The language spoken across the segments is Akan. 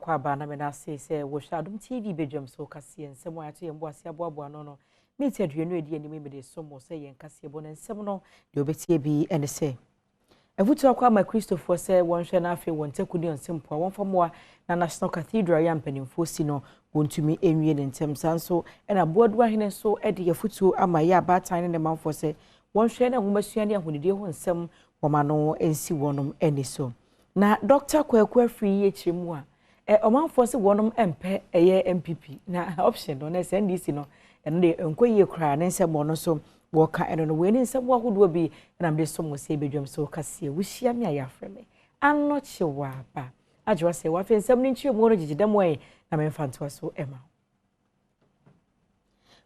Akɔ aba na meda ase sɛ wɔhwɛ Adom TV badwam so kaseɛ nsɛm a yɛato yɛn bo ase aboaboa ano no. Miniti 20 a ɛdi anim yi mede som mo sɛ yɛn kaseɛbɔ no nsɛm no deɛ wobɛtie bi ne sɛ afutuo akɔ ama Kristofoɔ sɛ wɔnhwɛ na afei wɔn ntaku ne ɔnsɛmpoa wɔmfa mmoa na National Cathedral yɛ a mpanimfoɔ si no wɔntumi nwie ne ntɛm. Saa nso na Boaduahene nso de afutuo ama yɛ abaatan ne ne manfoɔ sɛ wɔnhwɛ na nwomasua ne ahonidie ho nsɛm wɔma no nsi wɔnom ani so. Na Dɔkta Kwaku Afriyie yi akyire mu a, ɛ ɔmanfoɔ se wɔnom mpɛ ɛyɛ NPP na option no na ɛsɛ NDC no ɛno deɛ ɛnkɔ yie koraa ne nsɛm wɔno nso wɔka ɛno no. Wei ne nsɛm ahodoɔ bi na mede som mo sɛ badwam so kaseɛ. Wohyia me a yɛafrɛ me Anɔkye Waba. Agyewa sɛ wafei nsɛm no nkyerɛmu no gyegye dɛm ɛ na memfa ntoa so ɛma wo.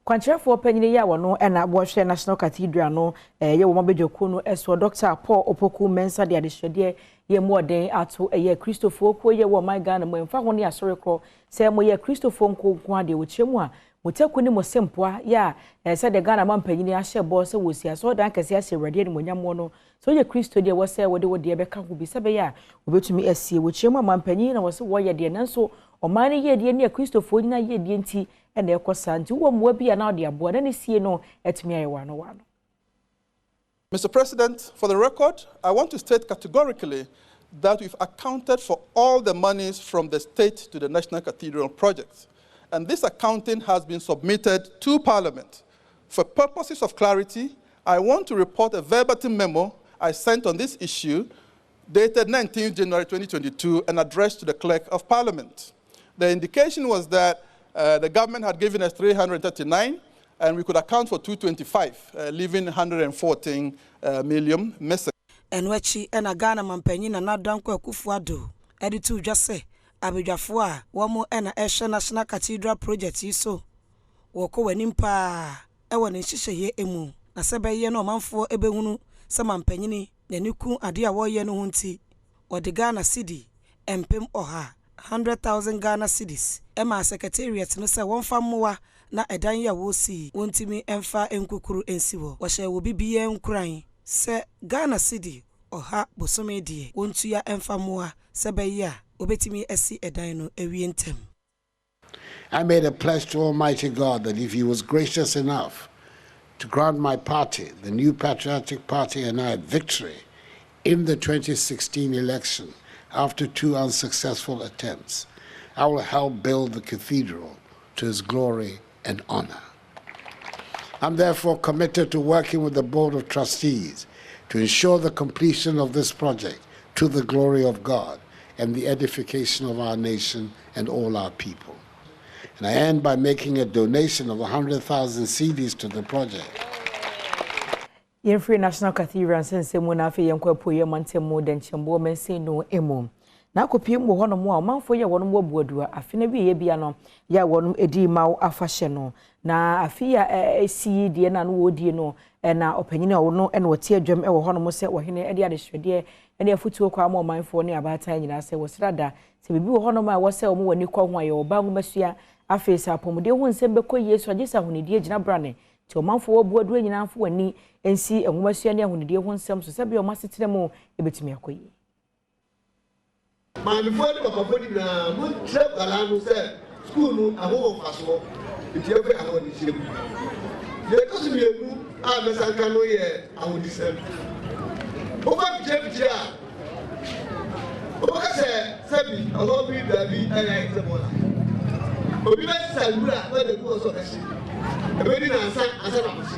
Kwankyerɛfoɔ panyin yi a wɔno na wɔhwɛ National Cathedral no yɛ wɔn abadwakuo no soɔ, Dɔkta Paul Opoku Mensah de adesrɛdeɛ yɛ mu ɔden ato ɛyɛ Kristofoɔ kuo yɛ wɔ ɔman Ghana mu ɛmfa ho ne asɔre korɔ sɛ moyɛ Kristofoɔ nko nko ara deɛ wɔkyerɛ mu a mo taku ne mo sempoa yɛ a sɛdeɛ Ghana manpanyini ahyɛ bɔ sɛ wɔsi asɔredan kɛseɛ ahyɛ Awurade animuonyam wɔ no sɛ woyɛ Kristo deɛ ɛwɔ sɛ wode wo deɛ bɛka ho bi sɛ ɛbɛyɛ a wɔbɛtumi asie wɔkyerɛ mu a manpanyin na wɔse wɔyɛ deɛ nanso ɔman no yiedie ne Akristofoɔ nyinaa yiedie nti na ɛkɔ saa nti wowɔ mmoa bi a na wode aboa na ne sie no atumi ayɛ wano wano. Mr. President, for the record, I want to state categorically that we've accounted for all the monies from the state to the National Cathedral project. And this accounting has been submitted to Parliament. For purposes of clarity, I want to report a verbatim memo I sent on this issue dated 19 January 2022 and addressed to the Clerk of Parliament. The indication was that the government had given us 339 and we could account for 225, leaving 114 million missing. Ɛno akyi na Ghana mampanyin Nana Dankwa Akufo-Addo de too dwa sɛ abadwafoɔ a wɔn na ɛrehwɛ National Cathedral Project yi so wɔkɔ wɔn anim pa ara wɔ ne nhyehyɛeɛ mu na sɛ ɛbɛyɛ na ɔmanfoɔ bɛhunu sɛ mampanyini n'ani ku adeɛ a wɔreyɛ no ho nti wɔde Ghana cedi 100,000, 100,000 Ghana cedis, maa Secretariat no sɛ wɔmfa mmoa na ɛdan yi a wɔresi yi wɔntumi mfa nkukuru nsi hɔ. Wɔhyɛɛ obi biara nkuran sɛ Ghana cedi 100 bosome deɛ wɔntua mfa mmoa sɛ ɛbɛyɛ a wɔbɛtumi asi ɛdan no awie ntɛm. I made a pledge to Almighty God that if He was gracious enough to grant my party, the New Patriotic Party, and I victory in the 2016 election after two unsuccessful attempts, I will help build the cathedral to His glory and honor. I'm therefore committed to working with the Board of Trustees to ensure the completion of this project to the glory of God and the edification of our nation and all our people. And I end by making a donation of 100,000 cedis to the project. Yɛmfiri National Cathedral nsɛnsɛm mu na afei yɛnkɔ apueeɛ mantam mu dɛnkyɛmboɔ mansin no mu. Na akɔpue mu wɔ hɔnom a ɔmanfoɔ yi a wɔnom wɔ Buadua afe no awieeɛ bia no yɛ a wɔnom di Maw afahyɛ no. Na afe yi a ɛsi yi deɛ na no wɔredie no na ɔpanyini a ɔno na ɔte adwam wɔ hɔnom sɛ ɔhene de adesrɛdeɛ ne afotuo kɔ ama ɔmanfoɔ ne abaatan nyinaa sɛ wɔsrɛ da sɛ biribi wɔ hɔnom a ɛwɔ sɛ wɔn ani kɔ ho a yɛwɔ ɔbaa nwomasua afei sɛ apɔmuden ho nsɛm bɛkɔ yie so agye sɛ ahonidie gyina brane nti ɔmanfoɔ wɔ Buadua nyinaa mfa wɔn ani nsi nwomasua ne ahonidie ho nsɛm so sɛdeɛ wɔn asetena mu bɛtumi akɔ yie. Maamefoɔ ne papafoɔ no nyinaa, monkyerɛ nkwadaa no sɛ sukuu no, ɛho wɔ mfasoɔ, nti yɛmfa yɛn ahoɔden nhyɛ mu. Deɛ ɛtɔ so mmienu a mɛsan ka no yɛ ahodisɛm. Wofa mfikyire a, wobɛka sɛ sɛbi ɛhɔ bi baabi ɛyɛ ayɛ sɛ bɔɔla. Obi bɛsesa nwura na ɔde agu hɔ sɛ ɔbɛhye. Ɛbɛdi nansa ansa na akɔhye.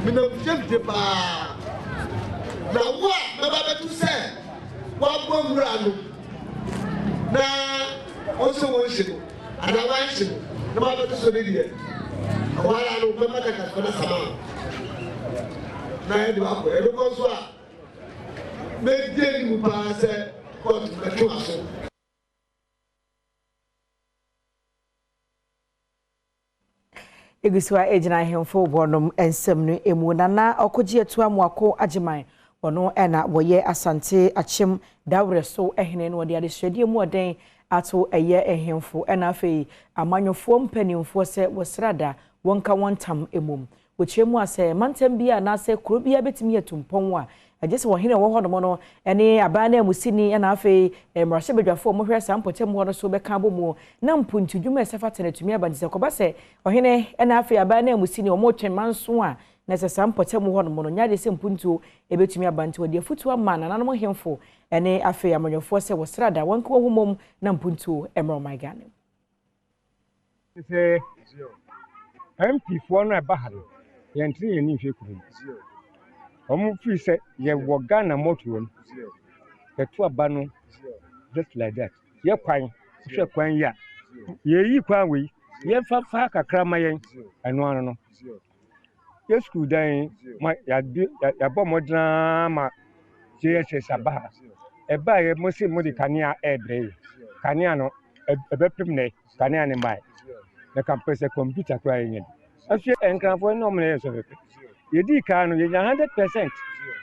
Menam mfikyire paa. Na wo a mɛba bɛto sɛ wɔabɔ nwura no na wɔn sɛ wɔnhye no anaa wɔanhye no na wɔabɛto so no deɛ, ɛhɔ ara no mɛma kakasifo no asama wo na ɛde wakɔ. Ɛno kɔ nso a, mɛdi anim paa sɛ kɔɔto bɛtwe w'aso. Egu so a egyina ahemfo wɔnom nsɛm no mu. Nana Ɔkogye Atu Amoako Agyeman, ɔno na wɔyɛ Asante Akyem Dawerɛ so hene na wɔde adesrɛdeɛ mu ɔden ato ɛyɛ nhemfo ɛna afei amanyɔfoɔ mpanimfoɔ sɛ wɔsrada wɔnka wɔn ntam mmom. Wɔkyerɛ mu a sɛ mantam biara anaasɛ kuro biara bɛtumi atu mpɔn a Agye sɛ ɔhene a ɔwɔ hɔnom no ne aban ananmusini na afei mmarahyɛbadwafoɔ a wɔhwɛ saa mpɔtam hɔ no so bɛka abɔ mu na mpuntudwuma a ɛsɛ fata no atumi aba. Nti sɛ ɛkɔba sɛ ɔhene na afei aban ananmusini wɔretwe manso a, na sɛ saa mpɔtam hɔnom no nyɛ adeɛ sɛ mpuntuo ɛbɛtumi aba. Nti wɔde afotuo ama nananom ahemfo ne afei amanyɔfoɔ sɛ wɔsrɛ da wɔnka wɔn ho mmom na mpuntuo mmra ɔman Ghana mu. Sɛ MP foɔ no a ɛba ha no, yɛntene yɛn ani nhwɛ kurom. Wɔn firi sɛ yɛwɔ Ghana mɔtoɔ no, yɛto aba no just like that. Yɛ kwan, hwɛ kwan yi a, yɛyi kwan wei, yɛmfa fa kakra ma yɛn, ɛno ano no. Yɛ sukuu dan ma yɛabɔ mmɔden ara ma JSS aba ha. Ɛbaeɛ mo se mode kanea ɛrebrɛ yɛn. Kanea no ɛbɛpem nnɛ, kanea no mmae. Na ka mpɛ sɛ kɔmputa koraa yɛnya bi. Afei Nkranfoɔ ne wɔn na yɛ nsɔhwɛ pɛ. Yɛdii kan no yɛnya 100%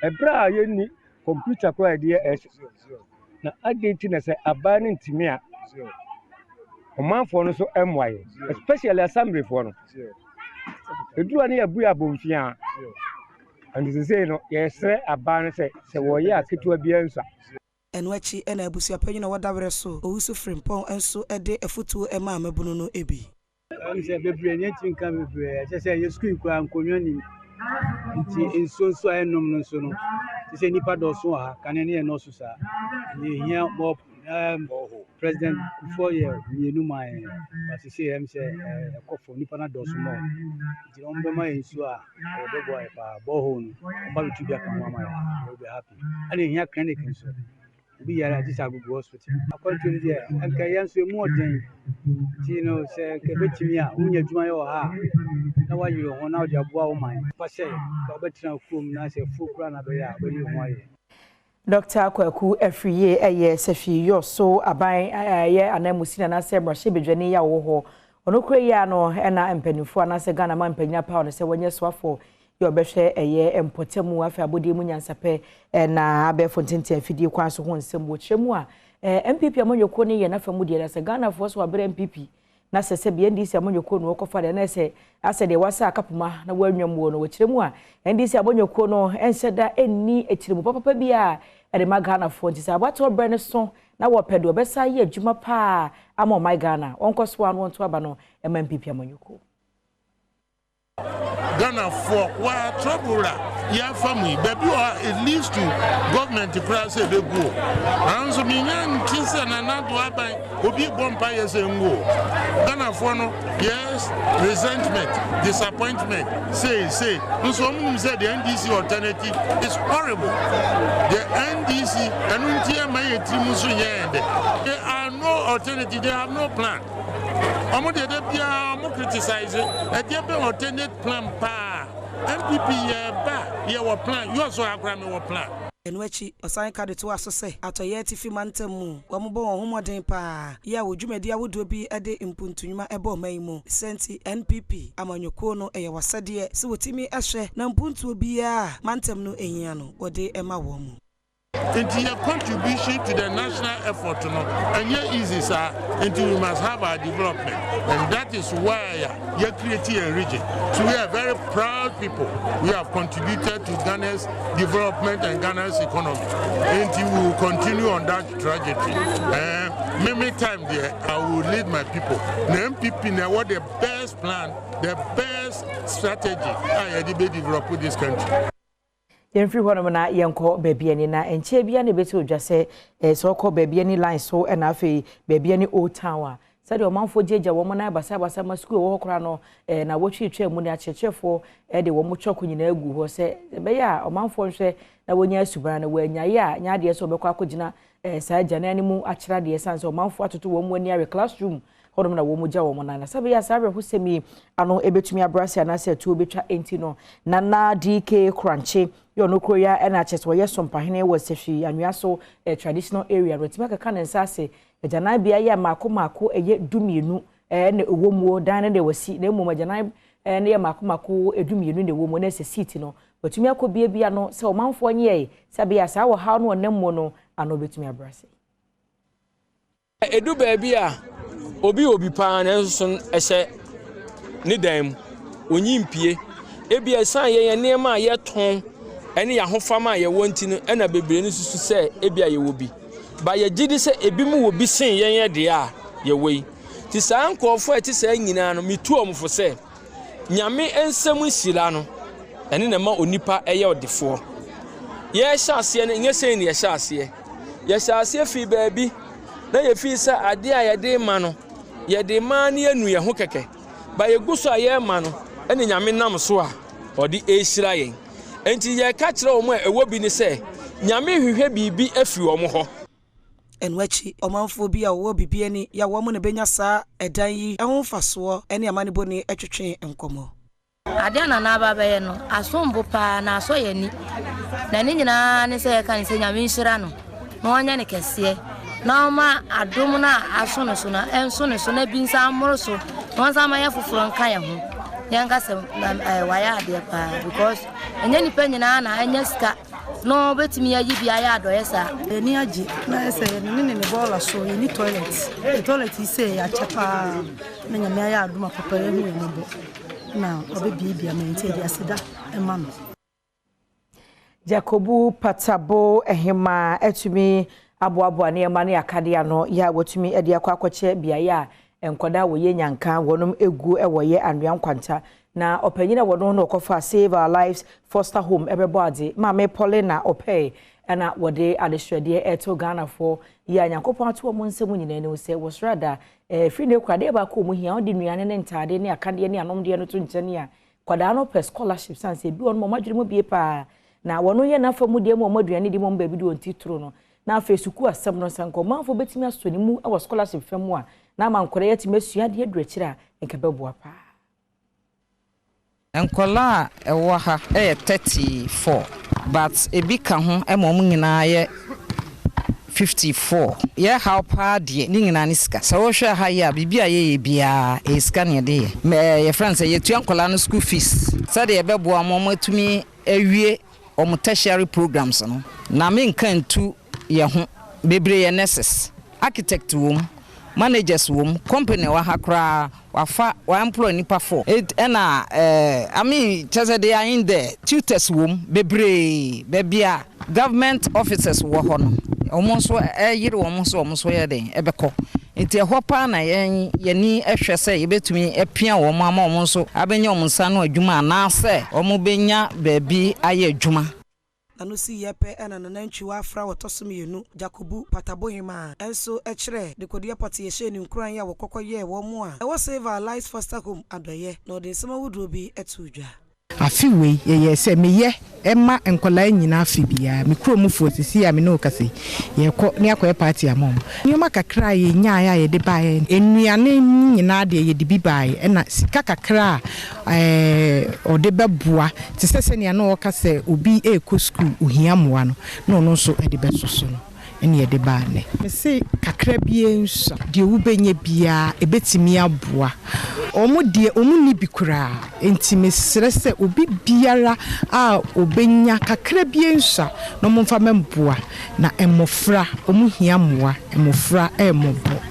ɛberɛ a yɛnni kɔmputa koraa yɛde yɛ S. Na adɛn nti na sɛ abaa no ntumi a ɔmanfoɔ no nso mmoa yɛn, especially assemblyfoɔ no. Ɛduru a ne yɛbu yɛ abomfiaa. Nti sesei no yɛsrɛ abaa no sɛ sɛ wɔyɛ a ketewa biara nsua. Ɛno akyi na abusuapanyin a ɔwɔ Dawerɛ so, Owusu Frimpong nso de afotuo maa mmabunu no bi. Ɛm sɛ bebree ne ntumi nka bebree. Ɛkyɛ sɛ yɛ sukuu koraa nkonnwa nim. Nti nsuo nso a yɛnom no nso no, te sɛ nnipa dɔɔso wɔ ha, kane ne yɛ nɔɔso saa. Yɛhia more President Kufuor yɛ mmienu maa yɛn, but sesei ɛm sɛ ɛkɔ fam, nnipa no adɔɔso more. Nti wɔn bɛma yɛn nsuo a, ɛbɛboa yɛ paa. Borehole no, wɔba bɛtu bi aka ho ama yɛn a, we will be happy. Ɛna yɛhia clinic nso. Obi yare a, gye sɛ agogo hospital. Akwantuo no deɛ, nka yɛn nso emu ɔden. Nti no, sɛ nka ɛbɛtumi a, wonya adwuma yɛ wɔ ha a, na woayere wo ho na wode aboa wo man. Fa sɛ nka wobɛtena kurom na sɛ afuo koraa na abɛyɛ a, wobɛyere wo ho ayɛ. Dɔkta Kwaku Afriyie yɛ Safi so aban yɛ ananmusini anaasɛ mmarahyɛbadwani yi a ɔwɔ hɔ. Ɔno kura yi ara no na mpanimfoɔ anaasɛ Ghana man mpanyin apaw no sɛ wɔnyɛ soafoɔ yɛ ɔbɛhwɛ ɛyɛ mpɔtamu afei abɔdeɛ mu nyansapɛ na abɛɛfo ntenten afidie kwan so ho nsɛm wɔ kyerɛ mu a NPP amanyɔkuo no yɛ n'afa mu deɛ na sɛ Ghanafoɔ so aberɛ NPP na sɛ sɛ bi NDC amanyɔkuo no wɔkɔfa deɛ na sɛ asɛ deɛ wasa akapoma na wɔanwa muo no wɔkyerɛ mu a NDC amanyɔkuo no nhyɛ da nni akyire mu papapa bi a ɛde ma Ghanafoɔ. Nti sɛ abatoɔ berɛ no so na wɔpɛ deɛ ɔbɛsa yɛ adwuma paa ama ɔman Ghana, wɔnkɔ so a no wɔnto aba no ɛma NPP amanyɔkuo. Ghanafoɔ waa trouble a yɛafa mu yi, baabi wɔ hɔ a it leads to government koraa sɛ ɛbɛgu o, nanso menya nte sɛ Nana Addo aban obi bɔ mpa yɛ sɛ ngu o. Ghanafoɔ no, yes, resentment, disappointment, sei sei nso wɔn nim sɛ the NDC alternative is horrible. The NDC ɛno nti ɛma yɛ tiri mu so nyɛ yɛn dɛ. They are no alternative, they have no plan. Wɔn deɛ de biara wɔn criticize. Ɛdeɛ bɛ alternate plan paa? NPP yɛ ba, yɛ wɔ plan yɛ ɔsɔ akora mi wɔ plan. Ɛno akyi, ɔsan ka de toa so sɛ atɔeɛ atifi mantam mu, wɔbɔ wɔn ho mmɔden paa yɛ a wɔ dwumadi ahodoɔ bi de mpuntunwuma ɛbɔ ɔman yi mu. Sɛ nti NPP amanyɔkuo no ɛyɛ wasɛdeɛ sɛ wɔtumi hwɛ na mpuntuo biara mantam no ɛhia no wɔde ɛma wɔn mu. Nti yɛ contribution to the national effort no ɛnyɛ easy saa. Nti we must have our development, and that is why yɛ create yɛn region. So we are very proud people. We have contributed to Ghana's development and Ghana's economy. Nti we will continue on that trajectory. Me time there, I will lead my people. Na NPP na ɛwɔ the best plan, the best strategy a yɛde bɛ develop this country. Yɛmfiri hɔnom na yɛnkɔ baabi ani na nkyɛn bia na ɛbɛsi odwa sɛ sɛ ɔkɔ baabi ani line so ɛna afei baabi ani Old Town a, sɛdeɛ ɔmanfoɔ gyagya wɔn nan basabasa ma sukuu ɛwɔ hɔ koraa no na wɔtwitwa mu ne akyerɛkyerɛfoɔ de wɔn kyɔko nyinaa gu hɔ sɛ ɛbɛyɛ a ɔmanfoɔ nhwɛ na wɔnya asuban no wɔanyaeɛ a nyɛ adeɛ sɛ wɔbɛkɔ akɔgyina saa agyanan no mu akyerɛ adeɛ san sɛ ɔmanfoɔ atoto wɔn mu ani awe classroom hɔnom na wɔn gya wɔn nan. Na sɛ bɛyɛ saa awerɛhosɛm yi ano ebɛtumi abrase anaasɛ atuo bɛtwa nti no, Nana DK Korankye yɛ ɔno kuro ya ɛna kyerɛ sɛ wɔyɛ sompahene wɔ Sɛhwi Anwea so traditional area no, wɔtumi akeka ne nsa ase agyananbea yɛ mmaako mmaako ɛyɛ 12 ɛna ɛwɔ mu. Dan no deɛ wɔsi na mmom agyanan no yɛ mmaako mmaako 12 na ɛwɔ mu na ɛsɛ seat no wɔtumi akɔ biabia no sɛ ɔmanfoɔ nyɛɛ sɛ bɛyɛ saa wɔ haw no ɔnam mu no ano bɛtumi abrase. Edu baabi a obi wɔ bi paa nanso ɛhyɛ ne dan mu onyi mpie. Ebi ɛsan yɛn nneɛma a yɛtɔn. ne yɛn ahofama a yɛwɔ nti no na bebree no susu sɛ ebia yɛwɔ bi. Ba yɛgye di sɛ ebinom wɔ bi sen yɛn deɛ a yɛwɔ yi. Nti saa nkurɔfoɔ a ɛte saa nyinaa no, metu wɔn fo sɛ, Nyame nsam nhyira no, ɛno na ɛma onipa yɛ ɔdefoɔ. Yɛrehyɛ aseɛ no, ɛnyɛ sei na yɛhyɛ aseɛ. Yɛhyɛ aseɛ firi baabi na yɛfii sɛ adeɛ a yɛde rema no, yɛde rema na yɛanu yɛn ho kɛkɛ. Ba yɛgu so a yɛrema no, ɛna Nyame nam so a ɔde rehyira yɛn. Enti yɛka kyerɛ wɔn a ɛwɔ bi ne sɛ, Nyame rehwehwɛ biribi afiri wɔn hɔ. Ɛno akyi, ɔmanfoɔ bi a wɔwɔ biribi ani yɛ a wɔn na bɛnya saa ɛdan yi ho mfasoɔ ne amanebɔni twetwee nkɔmmɔ. Adeɛ a Nana aba abɛyɛ no, asom bo paa na asɔ yɛn ani. Na ne nyinaa ne sɛ yɛka ne sɛ Nyame nhyira no na ɔnyɛ no kɛseɛ na ɔma adom no a aso no so no ɛnso ne so na bi nsa mmoro so na ɔnsan ma yɛ foforɔ nka yɛn ho. Yɛnka sɛ wayɛ adeɛ paa because ɛnyɛ nipa nyinaa na anya sika na ɔbɛtumi ayi bi ayɛ adɔeɛ saa. Yɛn ani agye na ayɛ sɛ yɛne ne ne bɔɔla so yɛnni toilet. Yɛ toilet yi sɛ yɛakyɛ paa na Nyame ayɛ adom a papa yi ahu yɛn mmɔbɔ na ɔbɛbiabia ma yɛn nti yɛde aseda ma no. Jakobu Patabo Hemaa atumi aboaboa nneɛma ne akadeɛ ano yɛ a watumi de akɔ akɔkyɛ beaeɛ a nkwadaa a wɔyɛ nyanka wɔnom gu wɔ yɛ anwea nkwanta. Na ɔpanyin a wɔno na ɔkɔfaa Save Our Lives Foster Home bɛbɔ adze, Maame Paulina Opei na wɔde adesrɛdeɛ reto Ghanafoɔ yi a Nyankopɔn ato wɔn nsa mu nyinaa anim sɛ wɔsrɛ da firi nnɛ kɔ adeɛ baako a wɔn hia, wɔde nnuane ne ntaadeɛ ne akadeɛ ne anomdeɛ no to nkyɛn a, nkwadaa no pɛ scholarship sane sɛ ebi wɔ nom wɔn adwene mu bie paa na wɔn yɛ n'afa mu deɛ mu wɔn aduane di mu wɔn baabi de wɔn ti toro no na afei sukuu asɛm no sɛ nka ɔmanfoɔ bɛtumi asɔ ne mu wɔ scholarship fa mu a na ama nkwadaa yi atumi asua adeɛ aduru akyire a nka ɛbɛboa paa. Nkwadaa a ɛwɔ ha yɛ 34 but ebi ka ho ma wɔn nyinaa yɛ 54. Yɛ haw paa deɛ ne nyinaa ne sika. Sɛ wohwɛ ha yi a biribi a yɛyɛ biara ɛyɛ sika na yɛde yɛ. Yɛfrɛ no sɛ yɛtua nkwadaa no school fees sɛdeɛ ɛbɛboa wɔn ma wɔatumi awie wɔn tertiary programs no. Na menka ntu yɛ ho, bebree yɛ nurses, architect wɔ mu, managers wɔ mu, company a ɛwɔ ha koraa wafa wa employ nipa for it ɛna eh, I mean kyerɛ sɛ they are in there, tutors wɔ mu bebree, baabi a government officers wɔ hɔ no wɔn nso ɛyere wɔn sɛ wɔn nso yɛ den ɛbɛkɔ nti ɛhɔ paa na yɛn yɛni hwɛ sɛ yɛbɛtumi apia wɔn ama wɔn nso abɛnya wɔn nsa ano adwuma anaasɛ wɔn bɛnya baabi ayɛ adwuma. N'ano siiɛ pɛ na n'anantwiwa afra a ɔtɔ so mmienu, Jakobu Patabohemaa, nso kyerɛɛ dekodeɛ pɔtee hyɛɛ no nkuran a wɔkɔ kɔyɛɛ wɔn a ɛwɔ Save Our Lives Foster Home adɔeɛ, na ɔde nsɛm ahodoɔ bi too dwa. Afe wei yɛyɛɛ sɛ meyɛ ma nkwadaa nyinaa afe biara. Me kurom foɔ seesei a me ne wo kasa yi, yɛrekɔ na yɛakɔyɛ party ama wɔn. Nneɛma kakra a yɛnyaeɛ a yɛde baeɛ, nnuane no nyinaa deɛ yɛde bi baeɛ, ɛna sika kakra a ɔde bɛboa te sɛ sɛnea na ɔka sɛ obi rekɔ sukuu, ɔhia mmoa no, na ɔno nso de bɛsɔ so no, ɛna yɛde baa nnɛ. Mese kakra biara nsua, deɛ wobɛnya biara ɛbɛtumi aboa. Wɔn deɛ wɔn nni bi koraa, enti mesrɛ sɛ obi biara a ɔbɛnya kakra biara nsua na wɔmfa mmɛboa, na mmɔfra, wɔn hia mmoa, mmɔfra remmɔbɔ.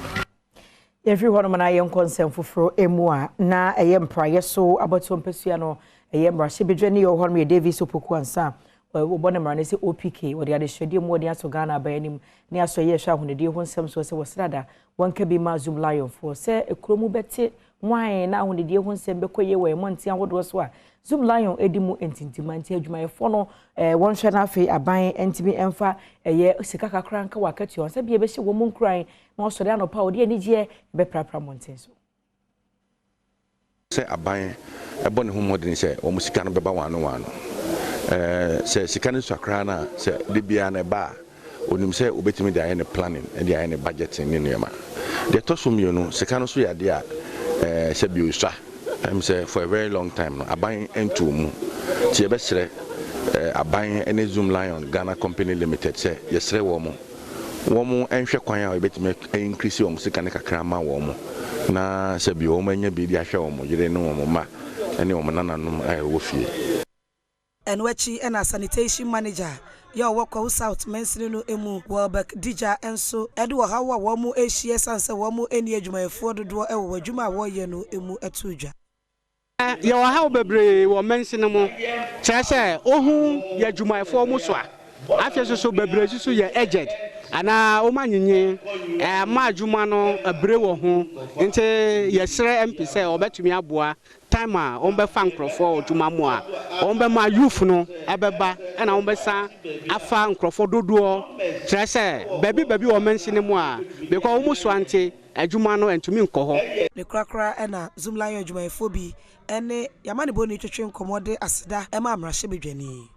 Yɛmfiri hɔnom na yɛnkɔ nsɛm foforɔ mu a na ɛyɛ mpraeɛ so abatoɔ mpasua no ɛyɛ mmarahyɛbadwani a ɔwɔ hɔnom yɛ Davies Opoku Ansah wɔbɔ ne mmara no sɛ OPK wɔde adehyɛdeɛ mu wɔde ato Ghana aban anim ne asɔeɛ ɛhwɛ ahonidie ho nsɛm soɔ sɛ wɔsrada wɔnka bi ma Zoom Lionfoɔ sɛ ekuro mu bɛte nwan na ahonidie ho nsɛm bɛkɔ yie wɔ mmɔnten ahodoɔ so a Zoom Lion di mu ntintima nti adwumayɛfoɔ no wɔnhwɛ na afei aban ntumi mfa ɛyɛ sika kakra nka wɔ akatua wɔn sɛ bia ɛbɛhyɛ wɔn mu nkuran na wɔsɔre anɔpa a wɔde anigyeɛ bɛprapra mmɔnten so. Sɛ aban bɔ ne ho mmɔden sɛ wɔn sika no bɛba wɔn ano wɔn ano. Sɛ sika no sua koraa no a, sɛ da biara no ɛba a, onim sɛ obetumi de ayɛ ne planning, de ayɛ ne budgeting ne nneɛma. Deɛ ɛtɔ so mmienu, sika no nso yɛ adeɛ a sɛ bio esua. Ɛm sɛ for a very long time no, aban ntoo mu. Nti yɛbɛsrɛ aban ne Zoom Lion Ghana Company Limited sɛ yɛsrɛ wɔn, wɔn nhwɛ kwan a yɛbɛtumi a increase wɔn sika no kakra ama wɔn na sɛ bio wɔn anya bi de ahwɛ wɔn yere ne wɔn mma ne wɔn nananom a ɛwɔ fie. Ɛno akyi na Sanitation Manager yɛ ɔwɔ Kwahu South mansini no mu, Welbeck Digya nso de ɔhaw a wɔn rehyia ɛsiane sɛ wɔn nni adwumayɛfoɔ dodoɔ wɔ wɔn adwuma a wɔreyɛ no mu too dwa. Yɛwɔ haw bebree wɔ mansini mu, kyerɛ sɛ wohu yɛ adwumayɛfoɔ wɔn so a, afei nso so bebree nso so yɛ aged anaa wɔn anyinyin, ɛma adwuma no bere wɔ ho, nti yɛsrɛ MP sɛ ɔbɛtumi aboa time a wɔbɛfa nkorɔfoɔ wɔ adwuma mu a, wɔbɛma youth no ɛbɛba ɛna wɔbɛsan afa nkorɔfoɔ dodoɔ, kyerɛ sɛ baabi baabi wɔ mansini mu a, because wɔn so ante adwuma no ntumi nkɔ hɔ. Ne korakora na Zoomlion adwumayɛfoɔ bi ne yɛn amanebɔni twetwe nkɔmmɔ de aseda ma mmarahyɛbadwani.